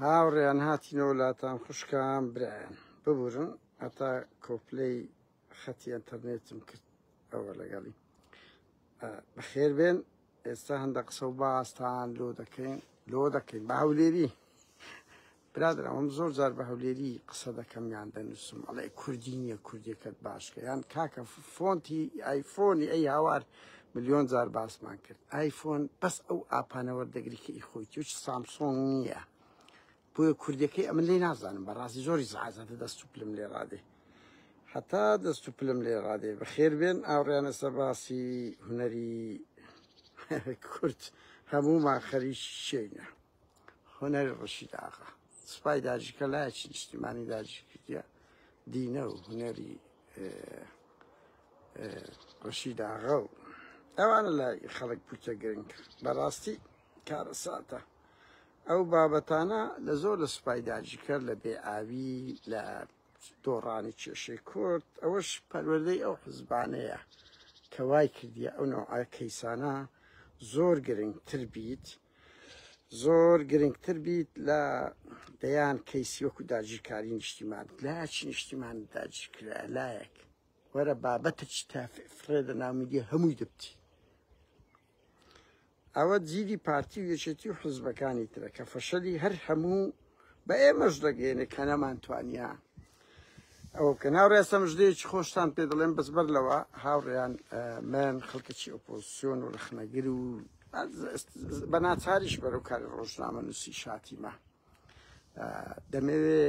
هاوڕێیان هاتینەوە لاتان خوشکان برایان ببورن هەتا کۆپلەی خەتی ئەتەرنێتم کرد ئەوە لەگەڵی بەخێر بێن ئێستا هەندە قسە و باستان لۆ دەکەین لۆ دەکەین بە هەولێری برادەر ئەوم زۆر جار بە هەولێری قسە دەکەم یان دەنووسم ئەڵێ کوردی نییە کوردیەکەت باشکە یان کاکە فۆنتی ئایفۆنی ئەی هاوار ملیۆن جار باسمان کرد ئایفۆن بەس ئەو ئاپانە وەردەگری کە ئی خۆی توش سامسۆنگ نییە بۆیە کوردیەکەی ئەمن لێ نازانم بەڕاستی زۆری زعازەتە دەست و پلم لێ ڕادێ هەتا دەست و پلم لێ ڕادێ بەخێر بێن ئاوڕیانە سە باسی هونەری کورد هەموومان خەریکی چێینە هونەری ڕەشید ئاغا سوپای داگیرکە لایەکی نیشتیمانی داگیرکردیە دینە و هونەری ڕەشید ئاغا و ئەوانە لای خەڵک پوچە گرنگ بەڕاستی کارەساتە ئەو بابەتانە لە زۆر لە سوپای داگیرکەر لە بێ ئاوی لە دۆڕانی کێشەی کورد ئەوەش پەروەردەی ئەو حزبانەیە کە وای کردیە ئەو نەوعە کەیسانە زۆر گرنگتر بیت زۆر گرنگتر بیت لە دەیان کەیسی وەکو داگیرکاری نیشتیمان لاچ نیشتیمان داگیرکرا لایەک وەرە بابەتە چی تا فڕێدە ناو میدیا هەمووی دەبتی ئەوە جیلی پارتی و یەکێتی و حزبەکانی ترە کە فەشەلی هەر هەموو بە ئێمەش دەگەێنێ کە نەمانتوانیا ئەوە بکەن. هاوڕێ ئێستا مژدەیەکی خۆشتان پێ دەڵێم بەس بەر لەوە هاوڕێیان من خەڵکەکی ئۆپۆزیسیۆن و ڕەخنەگر و بە ناچاریش بەرەو کاری ڕۆژنامە نووسی شاتیمە دەمەوێ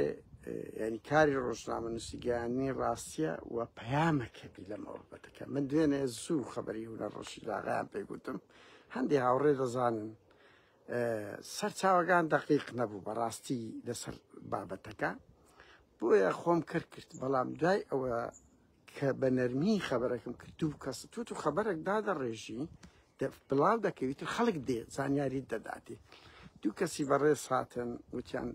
ینی کاری ڕۆژنامە نووسی گەیاندنی ڕاستیە و پەیامەکە بی لە مەوەبەتەکە من دوێنێ زوو خەبەری هونەر ڕەشیداغیان پێگوتم هەندێ هاوڕێ دەزانن سەرچاوەکان دەقیق نەبوو بەڕاستی لەسەر بابەتەکە بۆیە خۆم کەر کرد بەڵام دوای ئەوە کە بە نەرمی خەبەرەکەم کرد دوو کەس تو تو خەبەرێک دادەڕێژی بڵاو دەکەویت خەڵک دێ زانیاری دەداتی دوو کەسی بەڕێز هاتن وتیان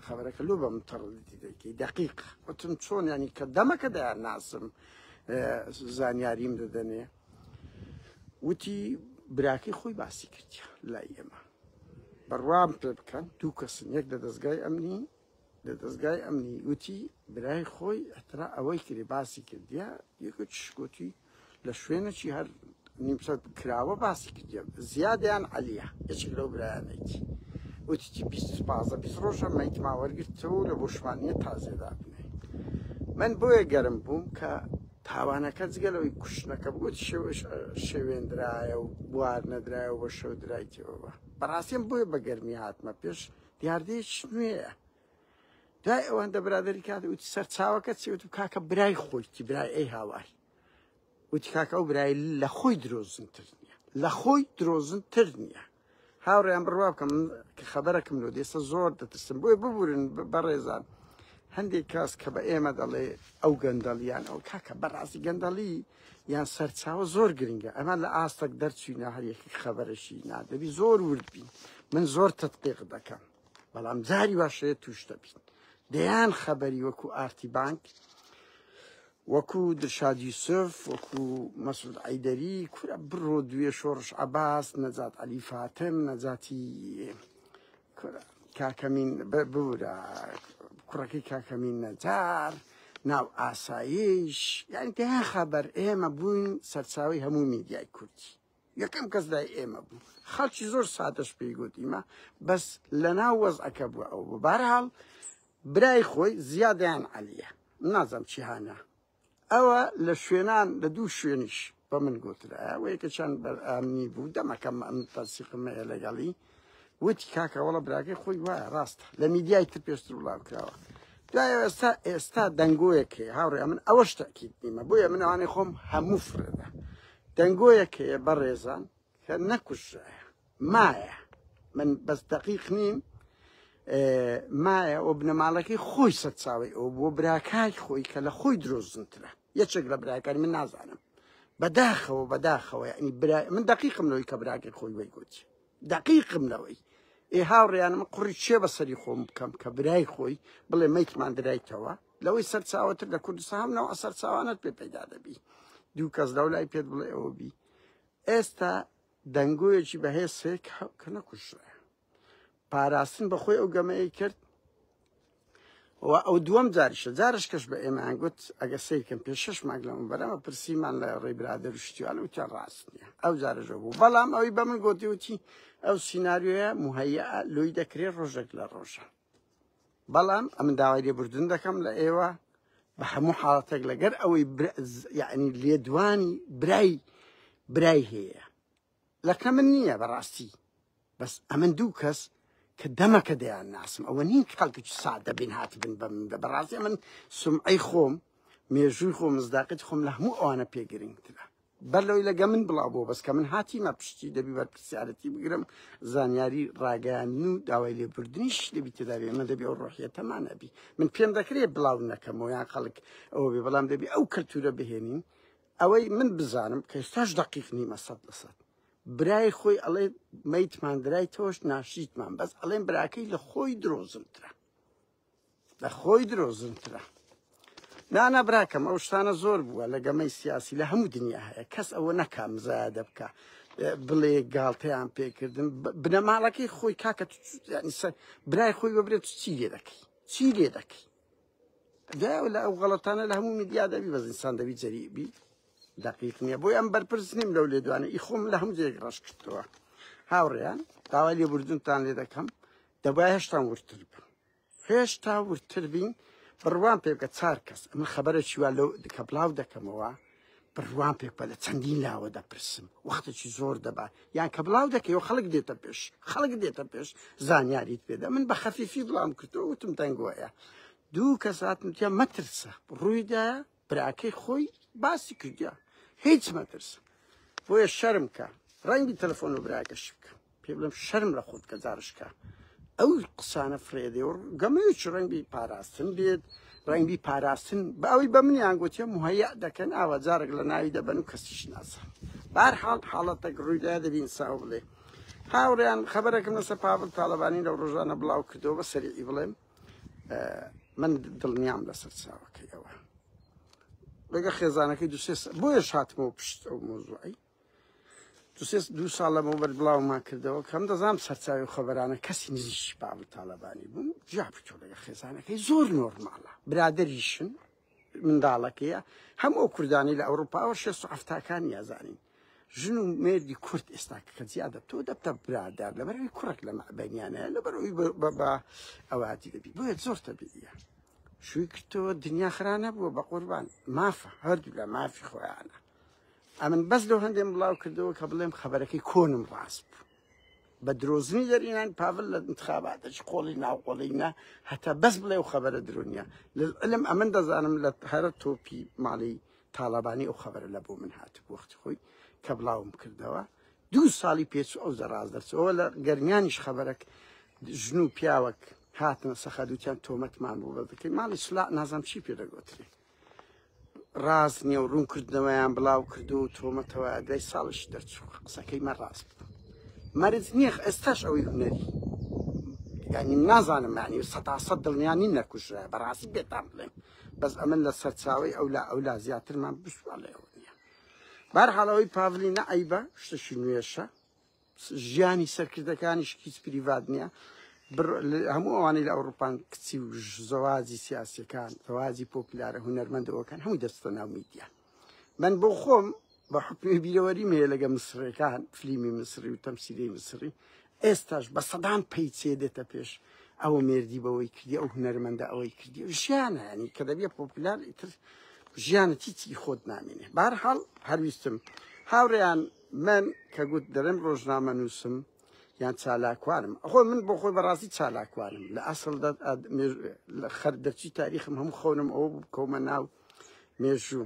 خەبەرەکە لۆ بەم تەڕدی دەکەی دقیق وتم چۆن ینی کە دەمەکە دەیان ناسم زانیاریم دەدەنێ وتی براکەی خۆی باسی کردیا لای ئێمە بڕوام پێ بکەن دوو کەسن یەک لە دەستگای ئەمنی لە دەستگای ئەمنی وتی برای خۆی ئەترا ئەوەی کردی باسی کردیا یەکە چشکۆتی لە شوێنەکی هەر نیمچە کراوە باسی کردیا زیادیان عەلیە یەکێک لەو برایانێکی وتی 15 20 ڕۆژە مەیتما وەرگرتەوە لە بۆشمانیە تازێدا بنێ من بۆیە گەرم بووم کە تاوانەکە جگە لەوەی کوشتنەکە بوو شێوێندرایە و بوار نەدرایە و بە شەو درایتەوە بەڕاستیم بۆیە بە گەرمی هاتمە پێش دیاردەیەکی نوێیە دوای ئەوەندە برادری کات وتی سەرچاوەکە چی وتم کاکە برای خۆیتی برای ئەی هاوار وتی کاکە ئەو برای لە خۆی درۆزنتر نییە لە خۆی درۆزنتر نییە هاوڕێیان بڕوا بکەم من کە خەبەرەکم لۆ دێسە زۆر دەترسم بۆیە ببورن بەڕێزان هەندێک کاس کە بە ئێمە دەڵێ ئەو گەندەڵیان ئەو کاکە بەڕاستی گەندەڵی یان سەرچاوە زۆر گرنگە ئەمە لە ئاستەک دەرچوینە هەر یەکێک خەبەرەشی نادەبی زۆر ورد بین من زۆر تدقیق دەکەم بەڵام جاری واشەیە توش دەبین دەیان خەبەری وەکو ئارتی بانک وەکو درشاد یوسف وەکو مەسعود عیدەری کورە بڕۆ دوێ شۆڕش عەباس نەجات عەلی فاتم نەجاتی کاکەمین ببورە کوڕەکەی کاکەمین نەجار ناو ئاسایش یعنی دەیان خەبەر ئێمە بووین سەرچاوی هەموو میدیای کوردی یەکەم کەس لای ئێمە بوو خەڵکی زۆر سادەش پێی گوتیمە بەس لەناو وەزعەکە بوو ئەو بوو بارحاڵ برای خۆی زیادیان عەلیە نازم چی هانا ئەوە لە شوێنان لە دوو شوێنیش بە من گوترا و یەکە چەند بەرئامنی بوو دەمەکەم ئەم تەنسیقم هەیە لەگەڵی وتی کاکە وەڵە براکەی خۆی وایە ڕاستە لە میدیای تر پێشتر وڵاو کراوە دوای ئێستا ئێستا دەنگۆیەک هەیە هاوڕێ من ئەوەش تەکیید نیمە بۆیە من ئەوانەی خۆم هەموو فرێدا دەنگۆیەک هەیە بەڕێزان کە نەکوژرایە مایە من بەس دەقیق نیم مایە و بنەماڵەکەی خۆی سەرچاوی ئەو بۆ براکای خۆی کە لە خۆی درۆزنترە یەکێک لە براکانی من نازانم بەداخەوە بەداخەوە یعنی برا من دەقیقم لەوەی کە براکەی خۆی وەی گوتی دەقیقم لەوەی ئێ هاوڕێیان من قوڕی چێ بەسەری خۆم بکەم کە برای خۆی بڵێ مەیتمان درایتەوە لەوەی سەرچاوەتر لە کوردستان هەم نەوە سەرچاوانت پێ پەیدا دەبی دوو کەس لەو لای پێت بڵێ ئەوە بی ئێستا دەنگۆیەکی بەهێز هەیە کە نەکوژرایە. پاراستن بە خۆی ئەو گەمەیە کرد و ئەو دووەم جاریشە جارش کەش بە ئێمەیان گوت ئەگە سەیرکەم پێ شش مانگ لەمە بەرەمە پرسیمان لە ڕێی برادەر و شتیوان وتیان ڕاست نییە ئەو جارەژە بوو بەڵام ئەوی بە من گوتی وتی ئەو سیناریۆیە مهەیە لۆی دەکرێت ڕۆژێک لە ڕۆژە بەڵام ئەمن داوای لێبوردن دەکەم لە ئێوە بە هەموو حاڵەتێک لەگەر ئەوەی یعنی لێدوانی برای برای هەیە لەکە من نییە بەڕاستی بەس ئەمن دوو کەس کە دەمەکە دەیان ناسم ئەوە نین خەڵکی سادە بین هاتبن بە من بەڕاستی ئەمن سمعەی خۆم مێژووی خۆم مزداقیت خۆم لە هەموو ئەوانە پێ گرنگترە بەر لەوەی لەگە من بڵاو بۆ بەس کە من هاتیمە پشتی دەبی بەرپرسیارەتی بگرم زانیاری ڕاگەیاندن و داوای لێبوردنیش دەبی تێدابێ من دەبی ئەو ڕۆحیەتەمان ئەبی من پێم دەکرێت بڵاو نەکەمەوە یان خەڵک ئەوە بێ بەڵام دەبی ئەو کەلتورە بهێنین ئەوەی من بزانم کە ئێستاش دەقیق نیمە 100% برای خۆی ئەڵێ مەیتمان درای تۆش ناشیتمان بەس ئەڵێن براکەی لە خۆی درۆزنترە لە خۆی درۆزنترە نانا براکەم ئەو شتانە زۆر بووە لە گەمەی سیاسی لە هەموو دنیا هەیە کەس ئەوە نەکا مزایدە بکە بڵێ گاڵتەیان پێکردن بنەماڵەکەی خۆی کاکە برای خۆی ببرێت چی لێ دەکەی چی لێ دەکەی دوای لە ئەو غەڵەتانە لە هەموو میدیا دەبی بەس ئینسان دەبی جەریبی دقیق نییە بۆی ئەم بەرپرس نیم لەو لێدوانە ئی خۆم لە هەموو جێک ڕەش کردەوە هاوڕێیان داوای لێبوردنتان لێ دەکەم دەبای هێشتا وردتر بن هێشتا وردتر بین بڕوان پێ بکە چار کەس ئەمە خەبەرە چیوا لەو کە بڵاو دەکەمەوە بڕوان پێ بکە لە چەندین لاوە دەپرسم وەختێکی زۆر دەبا یان کە بڵاو دەکەی و خەڵک دێتە پێش خەڵک دێتە پێش زانیاریت پێدا من بە خەفیفی بڵام کردەوە وتم دەنگۆیە دوو کەس هاتن وتیان مەترسە ڕوویدا براکەی خۆی باسی کردیا هیچ مەترسە بۆیە شەرم کە ڕەنگی تەلەفۆن و براکەش بکە پێ بڵێم شەرم لە خۆت کە جارشکە ئەو قسانە فرێدێ و گەمەیەکی ڕەنگی پاراستن بێت ڕەنگی پاراستن بە ئەوەی بە منیان گوتیە مهەیە دەکەن ئاوا جارێک لە ناوی دەبەن و کەسیش نازان بار حاڵ حاڵەتێک ڕوویدا دەبین ساو بڵێ هاوڕیان خەبەرێکم لەسەر پاڤڵ تاڵەبانی لەو ڕۆژانە بڵاو کردەوە بە سەریعی بڵێم من دڵنیام لەسەر چاوەکەی ئەوە لەگە خێزانەکەی دوسێ بۆیە شاتمەوە پشت ئەو مۆزوعی دوسێ دوو ساڵ لەمەوبەر بڵاومان کردەوە کەم دەزانام سەرچاوی و خەبەرانە کەسی نزیکی پاڤڵ تاڵەبانی بووم جیا بچۆ لەگە خێزانەکەی زۆر نۆرماڵە برادەریشن منداڵەکەیە هەموو ئەو کوردانەی لە ئەوروپاوە شێست و حەفتاکان یازانین ژن و مێردی کورد ئێستا کە جیا دەبتەوە دەبتە برادار لەبەرەوەی کوڕێک لە مەعبەنیانەیە لەبەرەوەی بە ئەواتی دەبی بۆیە زۆر تەبیعیە شووی کردەوە دنیا خرا نەبووە بە قوربان مافە هەردوو لە مافی خۆیانە ئەمن بەس لەو هەندێم بڵاو کردەوە کە بڵێم خەبەرەکەی کۆنم ڕاست بوو بە درۆزنی دەرینان پاڤل لە انتخاباتەش قۆڵی ناوقۆڵی نا هەتا بەس بڵێ و خەبەرە درۆنیە للعلم ئەمن دەزانم لە هەرە تۆپی ماڵی تاڵەبانی ئەو خەبەرە لە بۆ من هاتبوو وەختی خۆی کە بڵاوم کردەوە دوو ساڵی پێچوو ئەو زەڕاز دەرچەوە لە گەرمیانیش خەبەرەک ژن و پیاوەک هاتنە سەخەدوتیان تۆمەتمان بوو بە دەکەی ماڵی سلا نازام چی پێ دەگوترێ ڕاست نییە و ڕوونکردنەوەیان بڵاو کردو و تۆمەتەوە دوای ساڵش دەرچوو قسەکەی مە ڕاست بوو مەرج نییە ئێستاش ئەوەی هونەری یعنی نازانم معنی و سەتا سەد دڵنیا نیم نەکوژرا بەڕاستی بێتان بڵێم بەس ئەمن لە سەرچاوەی ئەولا ئەولا زیاترمان بسوالەوە نییە بارحاڵەوەی پاڤلی نە عیبە شتەشی نوێشە ژیانی سەرکردەکانیش هیچ پریڤات نییە هەموو ئەوانەی لە ئەوروپان کچی و زەواجی سیاسەکان زەواجی پۆپلارە هونەرمەندەوەکان هەموو دەستە ناو میدیا من بۆ خۆم بە حکمی بیرەوەریم هەیە لەگە مسرەکان فلیمی مسری و تەمسیلی مسری ئێستاش بە سەدان پەیچێ دێتە پێش ئەوە مێردی بەوەی کردی ئەو هونەرمەندە ئەوەی کردی و ژیانە ینی کە دەبیە پۆپلار ئیتر ژیانە چیچی خۆت نامێنێ بارحاڵ هەرویستم هاوڕێیان من کە گوت دەرم ڕۆژنامە نووسم یان چالاکوانم خۆ من بۆ خۆی بەڕاستی چالاکوانم لە ئەسڵ خەر دەرچی تاریخم هەموو خەونم ئەوە بوو بکەومە ناو مێژوو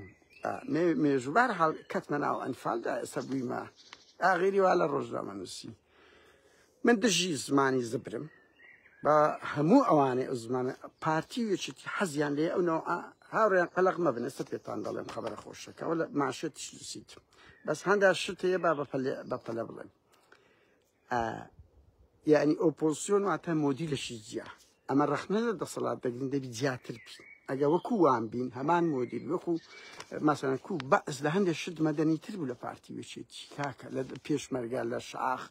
مێژوو بار حاڵ کەتمە ناو ئەنفالدا ئێستا بوویمە ئاغیری وا لە ڕۆژنامە نووسی من دژی زمانی زبرم بە هەموو ئەوانەی ئەو زمانە پارتی و یەکێتی حەزیان لێ ئەو نەوە هاوڕێیان قەلەق مەبن ئێستا پێتان دەڵێم خەبەرە خۆشەکەەوە لە ماشێتیش نووسیت بەس هەندا شت هەیە با بەپەلە بڵێم یعنی ئۆپۆزیسیۆن واتە مۆدیلەشی جیا ئەمە ڕەخنە لە دەسەڵات دەگرین دەبی زیاتر بین ئەگە وەکو وان بین هەمان مۆدیل وەکو مەسەلەن کو بەعس لە هەندێک شت مەدەنی تر بوو لە پارتی وێچێتی کاکە لە پێشمەرگە لە شاخ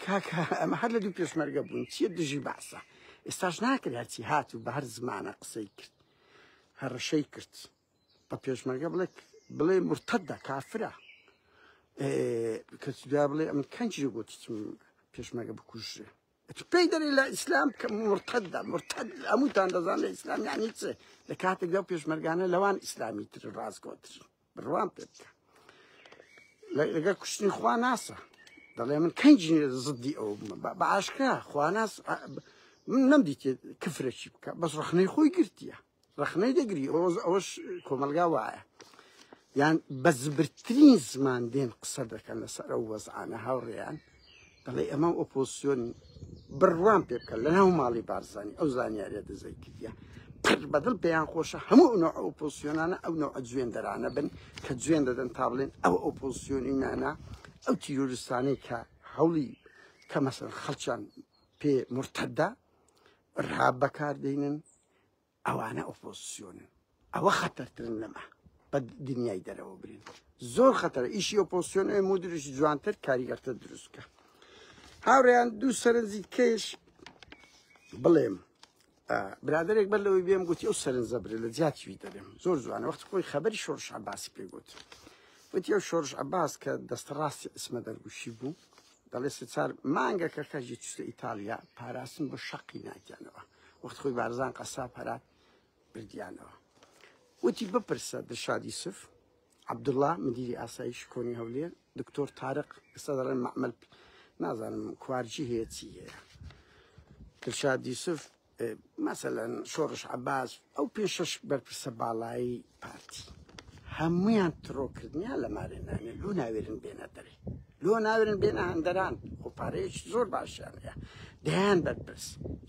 کاکە ئەمە هەر لە دوو پێشمەرگە بوون چیە دژی بەعسە ئێستاش ناکرێت هەرچی هات و بە هەر زمانە قسەی کرد هەڕەشەی کرد بە پێشمەرگە بڵێ بڵێ مرتدە کافرە کە دوای بڵێ ئەمن کەنجی گوتم پێشمەرگە بکوژرێ پێی دەرێ لە ئیسلام کە مرتدە مرتد هەمووتان دەزان لە ئیسلام یعنی چ لە کاتێکدا پێشمەرگانە لەوان ئیسلامی تر ڕاستگۆتر بڕوام پێ بکە لەگەر کوشتنی خوا ناسە دەڵێ من کەنجی زدی ئەو بە ئاشکرا خواناس من نەمدیتێت کفرەکی بکە بەس ڕخنەی خۆی گرتیە ڕەخنەی دەگری ئەوەش کۆمەلگا وایە یان بە زبرترین زمان دێن قسە دەکەن لەسەر ئەو وەزعانە هاوڕێیان دەڵێ ئەمە ئۆپۆسیۆن بڕوان پێ بکە لە ناو ماڵی بارزانانی ئەو زانیاریە دزەی کردە پڕ بەدڵ پێیان خۆشە هەموو ئەو نوع ئۆپۆسیۆنانە ئەو نوع جوێندەرانە بن کە جوێن دەدەن تا بڵێن ئەو ئۆپۆسیۆنی مانە ئەو تیرۆریستانەی کە هەوڵی کە مەسەن خەڵکیان پێ مرتەدە ئرهاب بەکاردێنن ئەوانە ئۆپۆزسیۆنن ئەوە خەتەرترن لەمە بە دنیای دەرەوە برین زۆر خەتەرە ئیشی ئۆپۆزسیۆن ئەوێ مدرشی جوانتر کاریگەرتر دروست بکە هاوڕێیان دوو سەرنجی کەش بڵێم برادێک بەر لەوەی بێم گوتی ئەو سەرنجە برێ لە جیاتی دەرێم زۆر جوانە وەخت خۆی خەبەری شۆڕش عباسی پێ گوت وتی ئەو شۆڕش عباس کە دەستڕاستی ئیسمە دەرگوشی بوو دەڵێ سێ چار مانگە کە کەژی چوتە ئیتالیا پاراستن بۆ شەقی ناکیانەوە وەخت خۆی بارزان قەساب هەرات بردیانەوە وتی بپرسە دلشاد یوسف عەبدوڵڵا مدیری ئاسایش کۆنی هەولێر دکتۆر تارق ئێستا دەڵێن مەعمل نازانم کوارجی هەیە چی هەیە دلشاد یوسف مەسەلەن شۆڕش عەباس ئەو پێ شەش بەرپرسە باڵایی پارتی هەمویان ترۆکردنیان لە مارێ نانێ لۆ ناوێرن بێنە دەرێ لۆ ناوێرن بێنە هەندەران خۆ پارەیەکی زۆر باشیان هەیە دەیان بەرپرس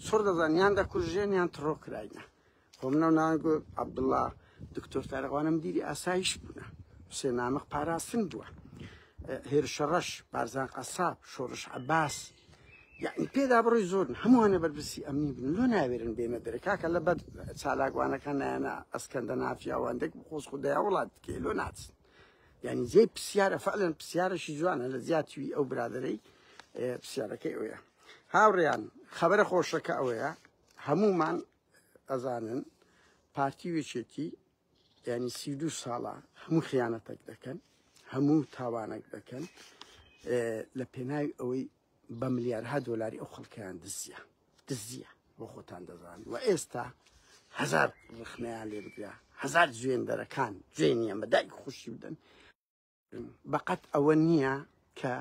سۆر دەزان یان دەکوژێن یان تڕۆ کراینە خۆ منەو ناوەن عەبدوڵڵا دکتۆر تارقوانە مدیری ئاسایش بوونە حوسێن نامق پاراستن بووە هێرشە ڕەش بارزان قەساب شۆڕش عەباس یعنی پێدا بڕۆی زۆرن هەمووانە بەرپرسی ئەمنی بن لۆ ناوێرن بێنە دەرێ کاکە لە بەر چالاکوانەکان نایەنە ئەسکەندە نافیاواندێک بخۆز خوددایا وڵات بکەی لۆ ناچن یعنی جێ پرسیارە فعلەن پرسیارەشی جوانە لە زیاتوی ئەو برادەرەی پرسیارەکەی ئەوەیە هاوڕێیان خەبەرە خۆشەکە ئەوەیە هەمومان ئەزانن پارتی و یەکێتی یعنی 32 ساڵە هەموو خیانەتێک دەکەن هەموو تاوانێک دەکەن لە پێناوی ئەوەی بە ملیارها دۆلاری ئەو خەڵکیان دزیە دزیە بۆ خۆتان دەزان و ئێستا هزار ڕخنەیان لێ بگرە هزار جوێندەرەکان جوێنیە بە دایک خوشی بدەن بەقەت ئەوە نییە کە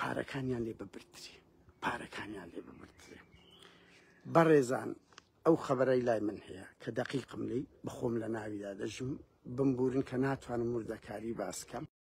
پارەکانیان لێ ببرترێ پارەکانیان لێ ببرترێ بەڕێزان ئەو خەبەرەی لای من هەیە کە دەقیقم لی بەخۆم لە ناویدا دەژم بمبورن کە ناتوانم وردەکاری باسکەم.